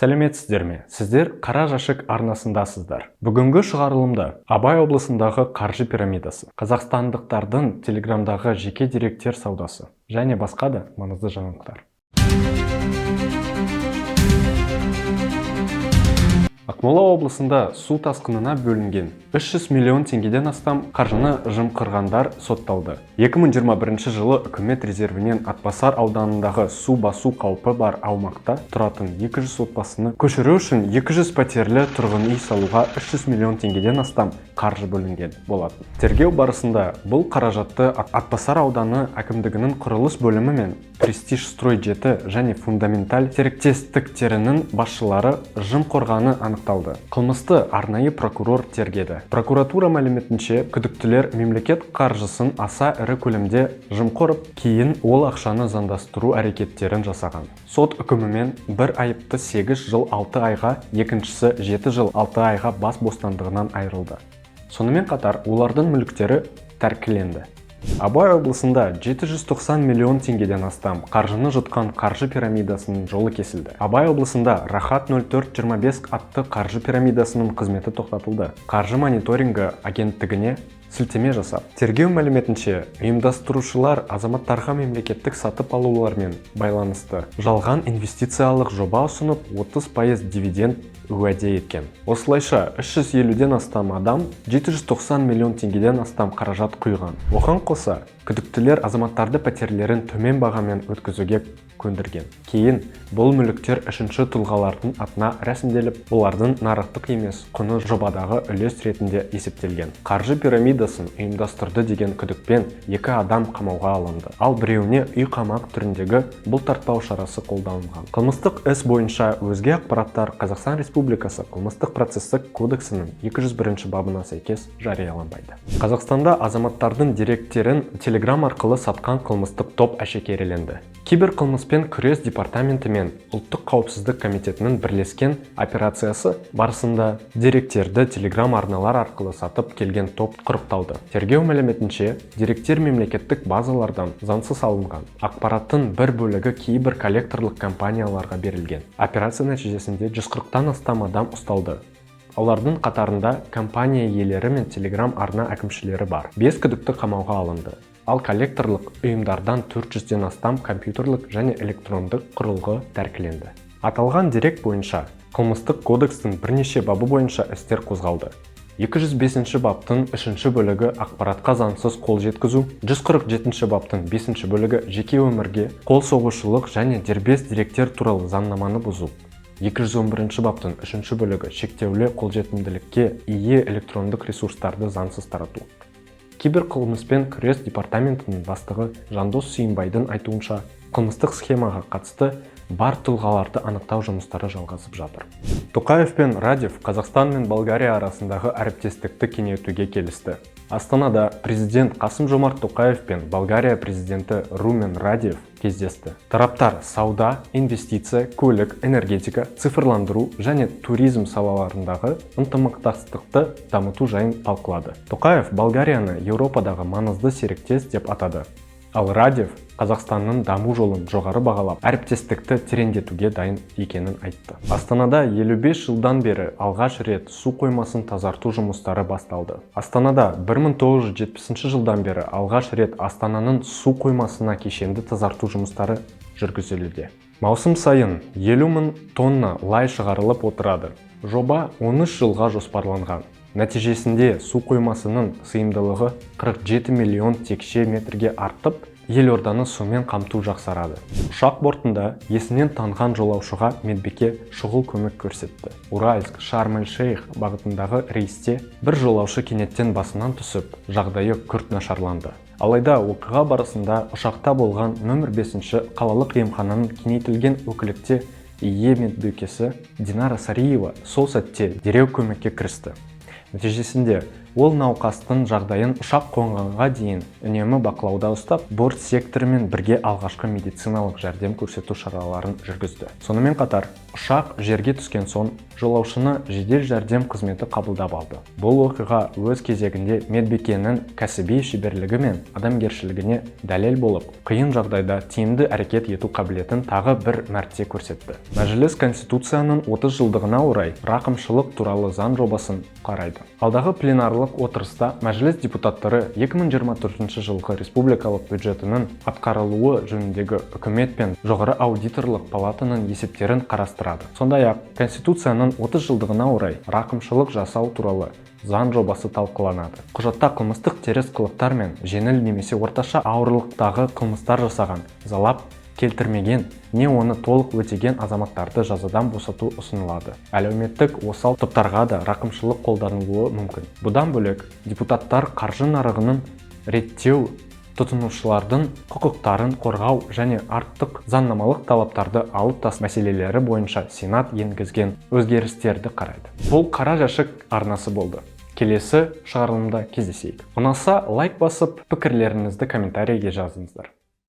Сәлеметсіздер ме? Сіздер Қара жәшік арнасындасыздар. Бүгінгі шығарылымда Абай облысындағы қаржы пирамидасы, қазақстандықтардың Телеграмдағы жеке деректер саудасы және басқа да маңызды жаңалықтар. Ақмола облысында су тасқынына бөлінген 300 миллион теңгеден астам қаржыны жымқырғандар сотталды. 2021 жылы үкімет резервінен Атбасар ауданындағы су басу қаупі бар аумақта тұратын 200 отбасыны көшіру үшін 200 пәтерлі тұрғын үй салуға 300 миллион теңгеден астам қаржы бөлінген болатын. Тергеу барысында бұл қаражатты Атбасар ауданы әкімдігінің құрылыс бөлімі мен Престиж Строй 7 және Фундаменталь серіктестіктерінің басшылары жымқырғаны анықталды. Қылмысты арнайы прокурор тергеді. Прокуратура мәліметінше, күдіктілер мемлекет қаржысын аса ірі көлемде жымқырып, кейін ол ақшаны заңдастыру әрекеттерін жасаған. Сот үкімімен бір айыпты 8 жыл 6 айға, екіншісі 7 жыл 6 айға бас бостандығынан айырылды. Сонымен қатар олардың мүліктері тәркіленді. Абай облысында 790 миллион теңгеден астам қаржыны жұтқан қаржы пирамидасының жолы кесілді. Абай облысында Рахат 0425 атты қаржы пирамидасының қызметі тоқтатылды. Қаржы мониторингі агенттігіне сілтеме жасап, тергеу мәліметінше, ұйымдастырушылар азаматтарға мемлекеттік сатып алулармен байланысты жалған инвестициялық жоба ұсынып, 30% дивиденд уәде еткен. Осылайша 350-ден астам адам 790 миллион теңгеден астам қаражат құйған. Оған қоса, күдіктілер азаматтарды пәтерлерін төмен бағамен өткізуге көндірген. Кейін бұл мүліктер үшінші тұлғалардың атына рәсімделіп, олардың нарықтық емес құны жобадағы үлес ретінде есептелген. Қаржы пирамидасын ұйымдастырды деген күдікпен екі адам қамауға алынды. Ал біреуіне үй қамақ түріндегі бұлтартпау шарасы қолданылған. Қылмыстық іс бойынша өзге ақпараттар Қазақстан Республикасы Қылмыстық процестік кодексінің 201 бабына сәйкес жарияланбайды. Қазақстанда азаматтардың деректерін Телеграм арқылы сатқан қылмыстық топ әшкереленді. Киберқылмыспен күрес департаменті мен Ұлттық қауіпсіздік комитетінің бірлескен операциясы барысында деректерді Телеграм арналар арқылы сатып келген топ құрықталды. Тергеу мәліметінше, деректер мемлекеттік базалардан заңсыз алынған. Ақпараттың бір бөлігі кейбір коллекторлық компанияларға берілген. Операция нәтижесінде 140-тан астам адам ұсталды. Олардың қатарында компания иелері мен Телеграм арна әкімшілері бар. Бес күдікті қамауға алынды. Ал коллекторлық ұйымдардан 400-ден астам компьютерлік және электрондық құрылғы тәркіленді. Аталған дерек бойынша Қылмыстық кодекстің бірнеше бабы бойынша істер қозғалды. 205 баптың 3 бөлігі ақпаратқа заңсыз қол жеткізу, 147 баптың 5 бөлігі жеке өмірге қол соғушылық және дербес деректер туралы заңнаманы бұзу, 211 баптың 3 бөлігі шектеулі қолжетімділікке ие электрондық ресурстарды заңсыз тарату. Киберқылмыспен күрес департаментінің бастығы Жандос Сүйінбайдың айтуынша, қылмыстық схемаға қатысты бар тұлғаларды анықтау жұмыстары жалғасып жатыр. Тоқаев пен Радев Қазақстан мен Болгария арасындағы әріптестікті кеңейтуге келісті. Астанада президент Қасым Жомарт Тоқаев пен Болгария президенті Румен Радев кездесті. Тараптар сауда, инвестиция, көлік, энергетика, цифрландыру және туризм салаларындағы ынтымақтастықты дамыту жайын талқылады. Тоқаев Болгарияны Еуропадағы маңызды серіктес деп атады. Ал Радев Қазақстанның даму жолын жоғары бағалап, әріптестікті тереңдетуге дайын екенін айтты. Астанада 55 жылдан бері алғаш рет су қоймасын тазарту жұмыстары басталды. Астанада 1970 жылдан бері алғаш рет Астананың су қоймасына кешенді тазарту жұмыстары жүргізілуде. Маусым сайын 50 мың тонна лай шығарылып отырады. Жоба 13 жылға жоспарланған. Нәтижесінде су қоймасының сыйымдылығы 47 миллион текше метрге артып, елорданы сумен қамту жақсарады. Ұшақ бортында есінен танған жолаушыға медбике шұғыл көмек көрсетті. Уральск Шарм-эль-Шейх бағытындағы рейсте бір жолаушы кенеттен басынан түсіп, жағдайы күрт нашарланды. Алайда оқиға барысында ұшақта болған нөмір 5 қалалық емхананың кеңейтілген өкілетке ие медбикесі Динара Сариева сол сәтте дереу көмекке кірісті. Нәтижесінде Ол науқастың жағдайын ұшақ қонғанға дейін үнемі бақылауда ұстап, борт секторымен бірге алғашқы медициналық жәрдем көрсету шараларын жүргізді. Сонымен қатар, ұшақ жерге түскен соң жолаушыны жедел жәрдем қызметі қабылдап алды. Бұл оқиға өз кезегінде медбикенің кәсіби шеберлігі мен адамгершілігіне дәлел болып, қиын жағдайда тиімді әрекет ету қабілетін тағы бір мәрте көрсетті. Мәжіліс Конституцияның 30 жылдығына орай рақымшылық туралы заң жобасын қарайды. Алдағы пленарлық отырыста Мәжіліс депутаттары 2024 жылғы республикалық бюджетінің атқарылуы жөніндегі Үкімет пен Жоғары аудиторлық палатаның есептерін қарастырады. Сондай-ақ Конституцияның 30 жылдығына орай рақымшылық жасау туралы заң жобасы талқыланады. Құжатта қылмыстық теріс қылықтар мен жеңіл немесе орташа ауырлықтағы қылмыстар жасаған, залал келтірмеген не оны толық өтеген азаматтарды жазадан босату ұсынылады. Әлеуметтік осал топтарға да рақымшылық қолданылуы мүмкін. Бұдан бөлек, депутаттар қаржы нарығының реттеу, тұтынушылардың құқықтарын қорғау және артық заңнамалық талаптарды алып тастау мәселелері бойынша Сенат енгізген өзгерістерді қарайды. Бұл «Қара жәшік» арнасы болды. Келесі шығарылымда кездесейік. Ұнаса, лайк басып, пікірлеріңізді комментарийге жазыңыздар.